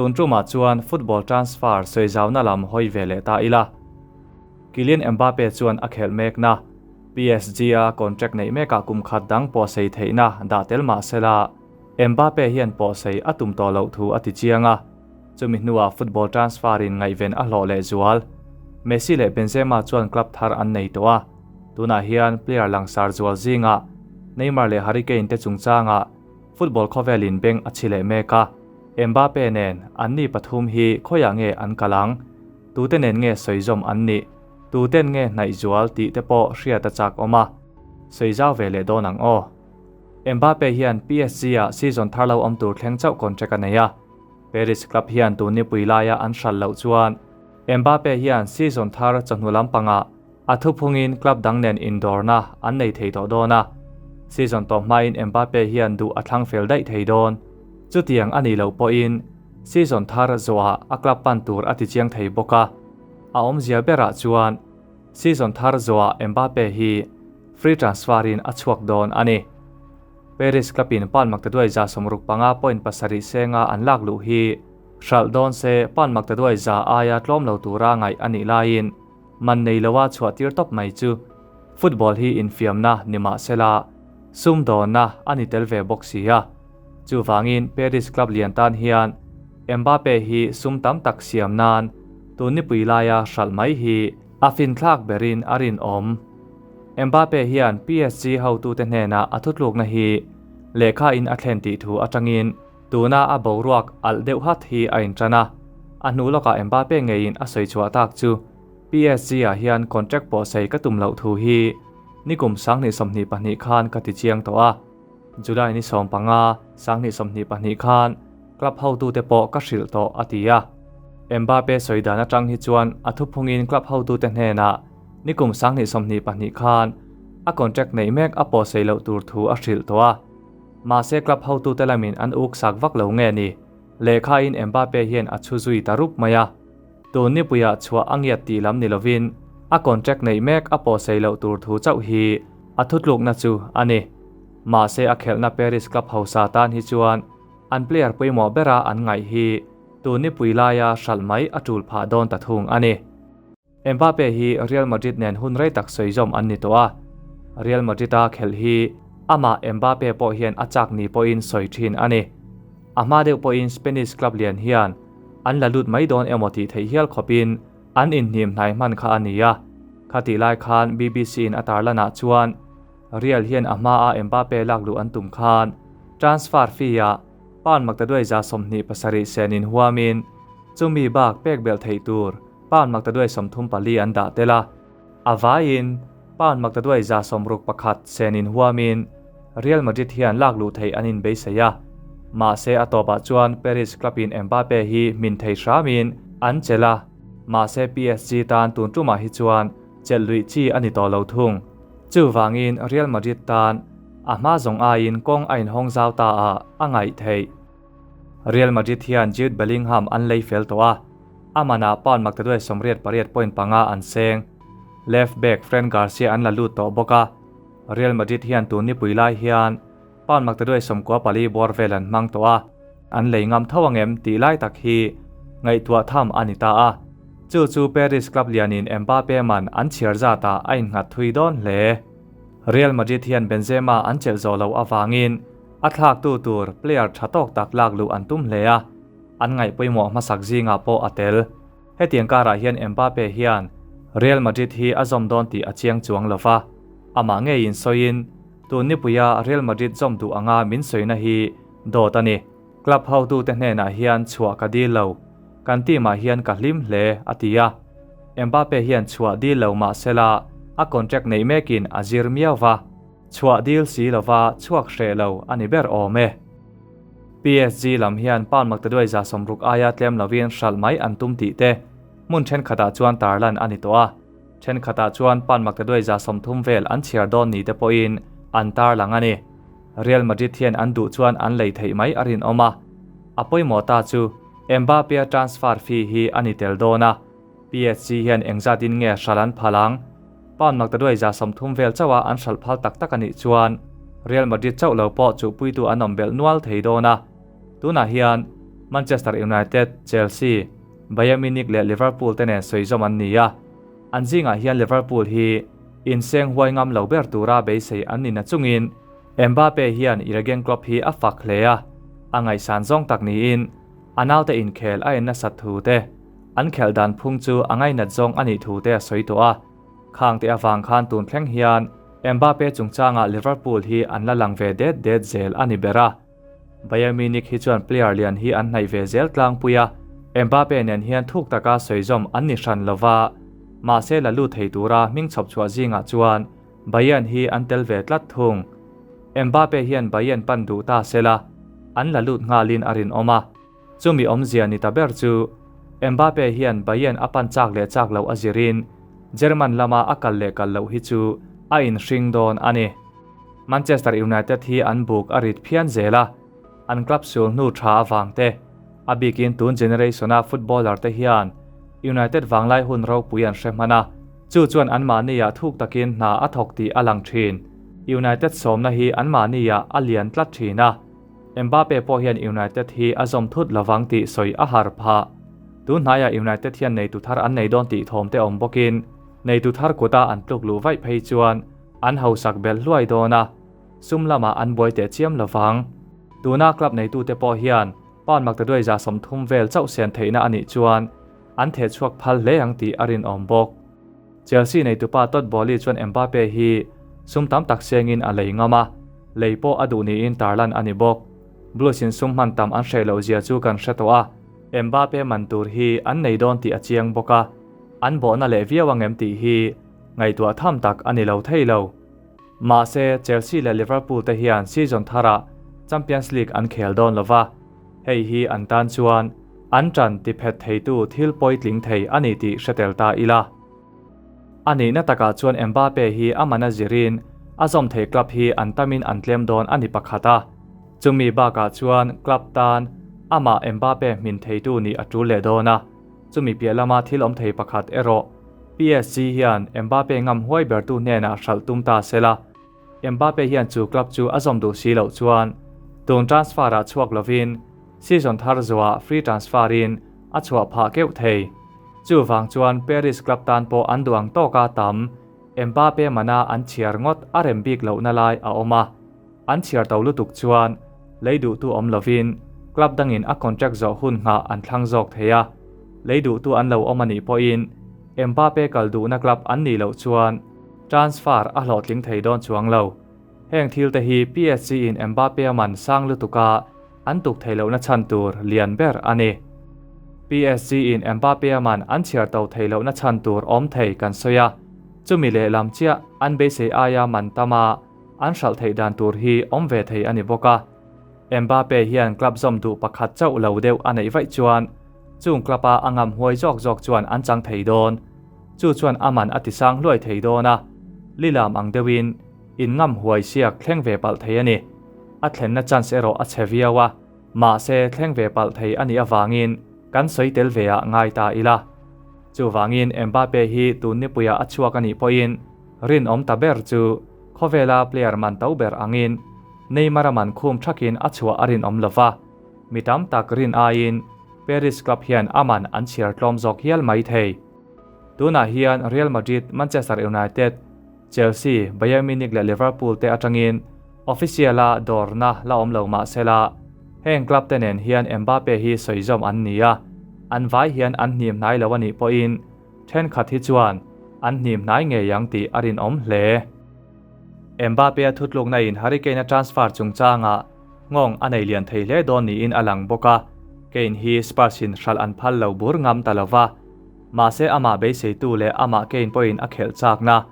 Tun tumah chuan football transfer sawi zauna lam hawi ve leh ta ila. Kylian Mbappe chuan a khelh mekna PSG-a contract neih mekah kum khat dang pawhsei theihna dah tel mah sela, Mbappe hian pawhsei a tum tawh loh thu a ti chiang a, chumi hnuah football transfer in ngaihven a hlawh leh zual. Messi leh Benzema chuan club thar an nei tawh a, tunah hian player langsar zual zingah Neymar leh Harry Kane te chungchangah football khawvelin beng a chhi leh mek a, Mbappe nen anni pathum hi khawiah nge an kal ang? Tute nen nge sawizawm an nih? Tuten nge hnaih zual tih te pawh hriat a chak awm a, sawi zau ve leh dawn ang aw. Mbappe hian PSG-ah season thar lo awm tur thleng chauh contract a nei a, Paris club hian tun nipui laia an hralh loh chuan Mbappe hian season thar chawhnu lampangah a thuphungin club dang nen indawrna an nei thei tawh dawn a, season tawh hmain Mbappe hian duh a thlang fel daih thei dawn. Chutiang a nih loh pawhin season thar zawhah a club pan tur a tichiang thei bawk a, a awmzia berah chuan season thar zawhah Mbappe hi free transfer in a chhuak dawn a ni. Paris club in pan maktaduai 65.7 senga an lak luh hi hralh dawn se pan maktaduai za aia tlawm lo tura ngaih a nih laiin man nei loa chhuah tir tawp mai chu football hi infiamna ni mah sela sum dawnna a ni tel ve bawk si a. Chuvangin Paris club lian tan hian Mbappe hi sum tam tak siam nan tun nipui laia hralh mai hi a finthlak berin a rinawm. Mbappe hian PSG hotute hnenah a thutlukna hi lehkha in a thlen tih thu atangin tuna a boruak alh deuh hat hi a intan a, a hnu lawkah Mbappe ngeiin a sawi chhuah tak chu PSG-ah hian contract pawh sei ka tum loh thu hi nikum 2022 khan ka ti chiang tawh a, July ni 15, 2022 khan club hotute pawh ka hrilh tawh a ti a. Mbappe sawi dan atang hi chuan a thuphungin club hotute hnenah nikum 2022 khan a contract neih mek a pawh sei loh tur thu a hrilh tawh a. Mahse club hotute lamin an uk sak vak lo nge ni? Lehkhain Mbappe hian a chhu zui ta rup mai a. Tun nipuiah chhuah a ngiat tih lam ni lovin a contract neih mek a pawh sei loh tur thu chauh hi a thutlukna chu a ni. Mahse a khelhna Paris club hausa tan hi chuan an player pawimawh bera an ngaih hi tun nipui laia hralh mai a tul phah dawn ta thung a ni. Mbappe hi Real Madrid nen hun rei tak sawi zawm an ni tawh a, Real Madrid-a khelh hi amah Mbappe pawh hian a chak ni pawhin sawi thin a ni. A hma deuh pawhin Spanish club lian hian an la lut mai dawn emaw tih theih hial khawpin an inhnim hnai hman kha a ni a, khatih lai khan BBC-in a tarlanah chuan Real hian a hmaa Mbappe lak luh an tum khan transfer fee-ah pound maktaduai 27 sen inhuamin chumi bak pek belh theih tur pound maktaduai 34 an dah tel a, a vaiin pound maktaduai 61 sen inhuamin Real Madrid hian lak luh theih an inbeisei a, mahse a tawpah chuan Paris club-in Mbappe hi hmin thei hramin an chelh a, mahse PSG tan tun tumah hi chuan chelh luih chi a ni tawh lo thung. Chuvangin Real Madrid tan a hma zawng aiin kawng a inhawng zau ta a a ngaih theih. Real Madrid hian Jude Bellingham an lei fel tawh a, a manah pound maktaduai 88.5 an seng. Left back Fran Garcia an la lut tawh bawk a, Real Madrid hian tun nipui lai hian pound maktaduai 94 bawr vel an hmang tawh a, an lei ngam tho angem tih lai tak hi ngaihtuah tham a ni ta a. Chu chu Paris club lianin Mbappe man an chhiar zatah a innghat thui dawn hle. Real Madrid hian Benzema an chelh zawh loh avangin a thlaktu tur player tha tawk tak lak luh an tum hle a, an ngaih pawimawh hmasak zingah pawh a tel. Hetiang karah hian Mbappe hian Real Madrid hi a zawm dawn tih a chiang chuang lova, amah ngeiin sawiin tun nipuia Real Madrid zawm duh anga min sawina hi dawt a ni. Club hotute hnenah hian chhuah ka dil lo, kan team ah hian ka hlim hle, a ti a. Mbappe hian chhuah dil lo mah sela a contract neih mekin a zir miau va, chhuah dil si lova chhuak hreh lo a ni ber awm e. PSG lam hian pound maktaduai 60 aia tlem lovin hralh mai an tum tih te hmun thenkhatah chuan tarlan a ni tawh a, thenkhatah chuan pound maktaduai 30 vel an chhiar dawn ni te pawhin an tarlang a ni. Real Madrid hian an duh chuan an lei theih mai a rinawm a, a pawimawh ta chu Mbappe-a transfer fee hi a ni tel dawn a, PSG hian engzatin nge hralh an phal ang? Pound maktaduai 30 vel chauha an hralh phal tak tak a nih chuan Real Madrid chauh lo pawh chuhpuitu an awm belh nual thei dawn a, tunah hian Manchester United, Chelsea, Bayern Munich leh Liverpool te nen sawizawm an ni a. An zingah hian Liverpool hi inseng huai ngam lo ber tura beisei an ni nachungin Mbappe hian Jurgen Klopp hi a fak hle a, a ngaihsan zawng tak niin a naute inkhel a en nasat thu te, an khelh dan phung chu a ngainat zawng a nih thu te a sawi tawh a. Khang te avang khan tun thleng hian Mbappe chungchangah Liverpool hi an la lang ve det det zel a ni ber a. Bayern Munich hi chuan player lian hi an hnaih ve zel tlangpui a, Mbappe nen hian thuk taka sawizawm an ni hran lova, mahse la lut thei tura hming chhawp chhuah zingah chuan Bayern hi an tel ve tlat thung. Mbappe hian Bayern pan duh ta sela, an la lut nghalin a rinawm a. Chumi awmzia ni ta ber chu Mbappe hian Bayern a pan chak leh chak loh a zirin German lama a kal leh kal loh hi chu a inhring dawn a ni. Manchester United hi an buk a rit phian zel a, an club sul hnu tha avang te, a bikin tun generation-a footballer te hian United vanglai hun ropui an hre hman a, chu chuan anmahniah thuk takin hna a thawk tih a lang thin. United sawmna hi anmahniah a lian tlat thin a. Mbappe pawh hian United hi a zawm thut lovang tih sawi a har phah. Tun hnaiah United hian neitu thar an nei dawn tih thawm te awm bawkin, neitu thar kuta an tluk luh vaih phei chuan an hausak belh hluai dawn a, sum lamah an buai teh chiam lovang. Tuna club neitute pawh hian pound maktaduai 30 vel chauh sen theihna a nih chuan an theh chhuak phal hle ang tih a rinawm bawk. Chelsea neitupa Todd Boehly chuan Mbappe hi sum tam tak sengin a lei ngam a, lei pawh a duh niin tarlan a ni bawk. Blues in sum hman tam an hreh loh zia chu kan hre tawh a, Mbappe man tur hi an nei dawn tih a chiang bawk a, an bawhna leh viau ang em tih hi ngaihtuah tham tak a ni lo thei lo. Mahse, Chelsea leh Liverpool te hian season tharah Champions League an khel dawn lo va, hei hi an tan chuan an ṭan tiphet theitu thil pawitling thei a ni tih hre tel ta ila. A nihna takah chuan Mbappe hi a mana zirin a zawm thei club hi an tamin an tlem dawn a ni pakhat a, chumi bakah chuan club tan amah Mbappe hmin theitu nih a ṭul leh dawn a, chumi piah lama thil awm thei pakhat erawh PSG hian Mbappe ngam huai bertu hnenah hralh tum ta sela, Mbappe hian chu club chu a zawm duh si loh chuan tun transfer-ah chhuak lovin season thar zuah free transfer-in a chhuah phah keuh thei. Chuvang chuan Paris club tan pawh an duh ang tawka tam Mbappe mana an chhiar ngawt a rem bik lohna lai a awm a. An chhiar to lutuk chuan lei duhtu awm lovin club dangin a contract zawh hun nghah an thlang zawk thei a, lei duhtu an lo awm a nih pawhin Mbappe kal duhna club an nih loh chuan transfer a hlawhtling thei dawn chuang lo. Heng thil te hi PSG in Mbappe a man sang lutuka an tuk thei lohna chhan tur lian ber a ni. PSG in Mbappe a man an chhiar to thei lohna chhan tur awm thei kan sawi a, chumi lehlam chiah an beisei aia man tama an hralh theih dan tur hi awm ve thei a ni bawk a. Mbappe hian club zawm duh pakhat chauh lo deuh a neih vaih chuan chung club a a ngam huai zawk zawk chuan an chang thei dawn. Chu chuan a man a ti sang hluai thei dawn a, lilam ang deuhin in ngam huai siak thleng ve palh thei a ni. A thlenna chance erawh a chhe viau a, mahse thleng ve palh thei a nih avangin kan sawi tel ve ah ngai ta ila. Chuvangin Mbappe hi tun nipuiah a chhuak a nih pawhin rinawm ta ber chu khawvela player man to ber angin Neymar a man khum thakin a chhuah a rinawm lova, mi tam tak rin aiin Paris club hian a man an chhiar tlawm zawk hial mai thei. Tunah hian Real Madrid, Manchester United, Chelsea, Bayern Munich leh Liverpool te atangin official-a dawrna la awm lo mah sela, heng club te nen hian Mbappe hi sawi zawm an ni a, an vai hian an hnim hnai lo a nih pawhin thenkhat hi chuan an hnim hnai ngei ang tih a rinawm hle. Mbappe-a thutlukna in Harry Kane-a transfer chungchangah nghawng a nei lian thei hle dawn niin a lang bawk a, Kane hi Spurs-in hralh an phal lo bur ngam ta lo va. Mahse amah beiseitu leh amah Kane pawhin a khelh chakna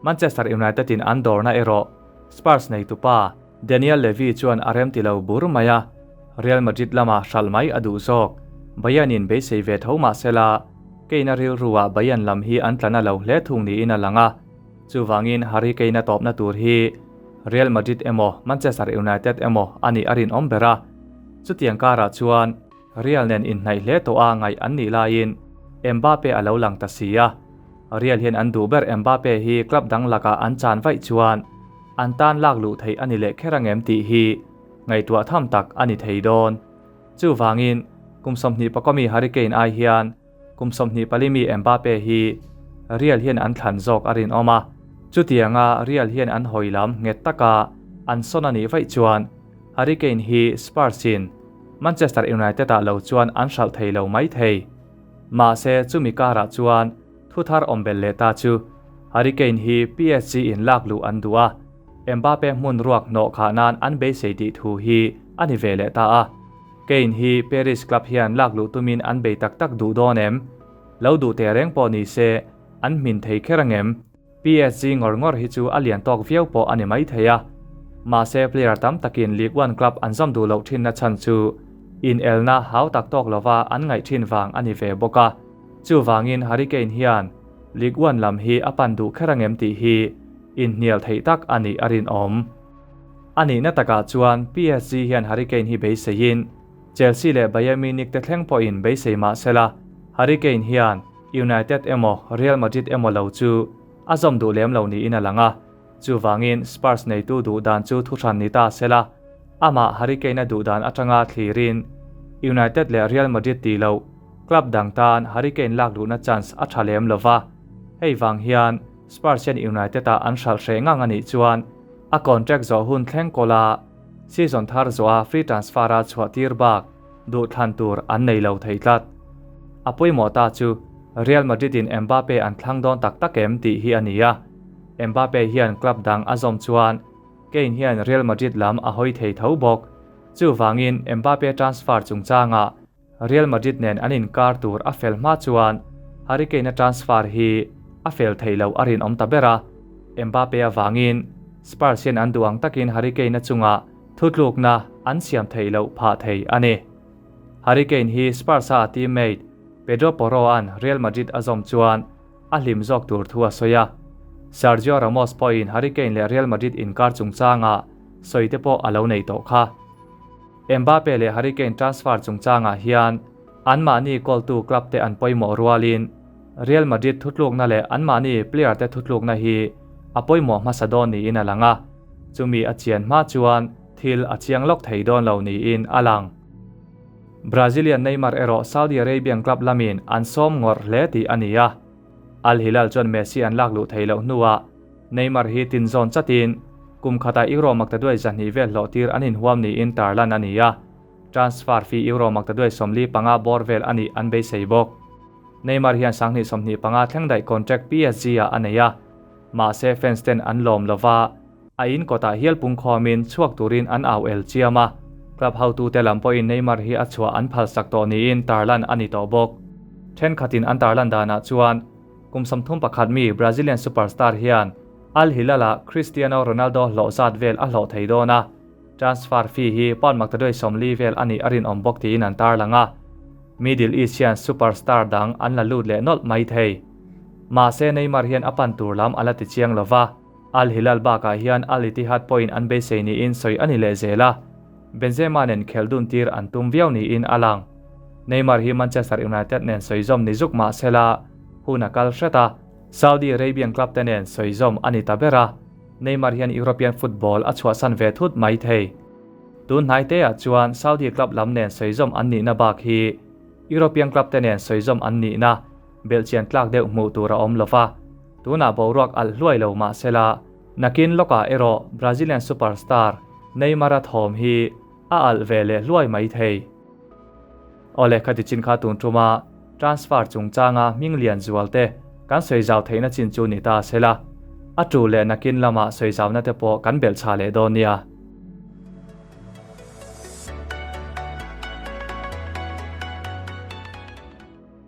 Manchester United-in an dawrna erawh Spurs neitupa Daniel Levy chuan a remti lo bur mai a, Real Madrid lama hralh mai a duh zawk. Bayern-in beisei ve tho mah sela, Kane-a rilruah Bayern lam hi an tla na lo hle thung niin a lang a. Chuvangin Harry Kane-a tawpna tur hi Real Madrid emaw Manchester United emaw a nih a rinawm ber a. Chutiang karah chuan Real nen inhnaih hle tawh a ngaih an nih laiin Mbappe a lo lang ta si a. Real hian an duh ber Mbappe hi club dang lakah an chan vaih chuan an tan lak luh theih a ni leh kher angem tih hi ngaihtuah tham tak a ni thei dawn. Chuvangin Kum 20 pakua mi Harry Kane ai hian kum 24 mi Mbappe hi Real hian an thlan zawk a rinawm a. Chutianga Real hian an hawi lam nghet taka an sawn a nih vaih chuan Harry Kane hi Spurs in Manchester United ah lo chuan an hralh thei lo mai thei. Mahse chumi karah chuan thu thar awm belh leh ta chu Harry Kane hi PSG in lak luh an duh a, Mbappe hmun ruak hnawh khah nan an beisei tih thu hi a ni ve leh ta a. Kane hi Paris club hian lak luh tumin an bei tak tak duh dawn em? Lo duh teh reng pawh ni se, an hmin thei kher angem? PSG ngawr ngawr hi chu a lian tawk viau pawh a ni mai thei a. Mahse player tam takin Ligue 1 club an zawm duh loh thinna chhan chu inelna hau tak tawk lova an ngaih thin vang a ni ve bawk a. Chuvangin Harry Kane hian Ligue 1 lam hi a pan duh kher angem tih hi inhnial theih tak a nih a rinawm. A nihna takah chuan PSG hian Harry Kane hi beiseiin Chelsea leh Bayern Munich te thleng pawhin beisei mah sela, Harry Kane hian United emaw Real Madrid emaw lo chu a zawm duh lem lo niin a lang a. Chuvangin Spurs neitu duh dan chu thuhran ni ta sela, amah Harry Kane a duh dan atanga thlirin United leh Real Madrid tih loh club dang tan Harry Kane lak luhna chance a tha lem lova. Hei vang hian Spurs hian United ah an hralh hreh ngang a nih chuan a contract zawh hun thleng kawl a, season thar zawha free transfer a chhuah tir bak duh thlan tur an nei lo thei tlat. A pawimawh ta chu Real Madrid in Mbappe an thlang dawn tak tak em tih hi a ni a, Mbappe hian club dang a zawm chuan Kane hian Real Madrid lam a hawi thei tho bawk. Chuvangin Mbappe transfer chungchangah Real Madrid nen an inkar tur a fel hma chuan Harry Kane-a transfer hi a fel thei loh a rinawm ta ber a, Mbappe avangin Spurs hian an duh ang takin Harry Kane-a chungah thutlukna an siam theih loh phah thei a ni. Harry Kane hi Spurs-a a teammate Pedro Porro-a'n Real Madrid a zawm chuan a hlim zawk tur thu a sawi a, Sergio Ramos pawhin Harry Kane leh Real Madrid inkar chungchangah sawi te pawh a lo nei tawh kha. Mbappe leh Harry Kane transfer chungchangah hian anmahni kawltu club te an pawimawh rualin Real Madrid thutlukna leh anmahni player te thutlukna hi a pawimawh hmasa dawn niin a lang a, chumi a chian hma chuan thil a chiang lawk thei dawn lo niin a lang. Brazilian Neymar erawh Saudi Arabian club lamin an sawm ngawrh hle tih a ni a, Al Hilal chuan Messi an lak luh theih loh hnuah Neymar hi tinzawn chatin kum khatah Euro maktaduai 200 vel hlawh tir an inhuam niin tarlan a ni a, transfer fee Euro maktaduai 45 bawr vel a nih an beisei bawk. Neymar hian 2025 thleng daih contract PSG-ah a nei a, mahse fans ten an lawm lova, a in kawtah hial pungkhawmin chhuak turin an au el chiam a, club hotute lam pawhin Neymar hi a chhuah an phalsak tawh niin tarlan a ni tawh bawk. Thenkhatin an tarlan danah chuan Kum 31 mi Brazilian superstar hian Al Hilal-ah Cristiano Ronaldo hlawh zat vel a hlawh thei dawn a, transfer fee hi pound maktaduai 40 vel a nih a rinawm bawk tiin an tarlang a. Middle East hian superstar dang an la lut leh nawlh mai thei. Mahse Neymar hian a pan tur lam a la ti chiang lo va, Al Hilal bakah hian Al Ittihad pawhin an beisei niin sawi a ni leh zel a, Benzema nen khelh dun tir an tum viau niin a lang. Neymar hi Manchester United nen sawi zawm ni zuk mah sela, hun a kal hret a, Saudi Arabian club te nen sawi zawm a ni ta ber a, Neymar hian European football a chhuahsan ve thut mai thei. Tun hnai te ah chuan Saudi club lam nen sawi zawm an nihna bak hi European club te nen sawi zawm an nihna belhchian tlak deuh hmuh tur a awm lova, tunah boruak alh hluai lo mah sela, nakin lawkah erawh Brazilian superstar Neymar-a thawm hi a alh ve leh hluai mai thei. Awle khati chin kha tun tuma transfer chungchanga hming lian zual te kan sawi zau theihna chin chu ni ta sela, a tu leh nakin lama sawi zauna te pawh kan belh chha leh dawn nia.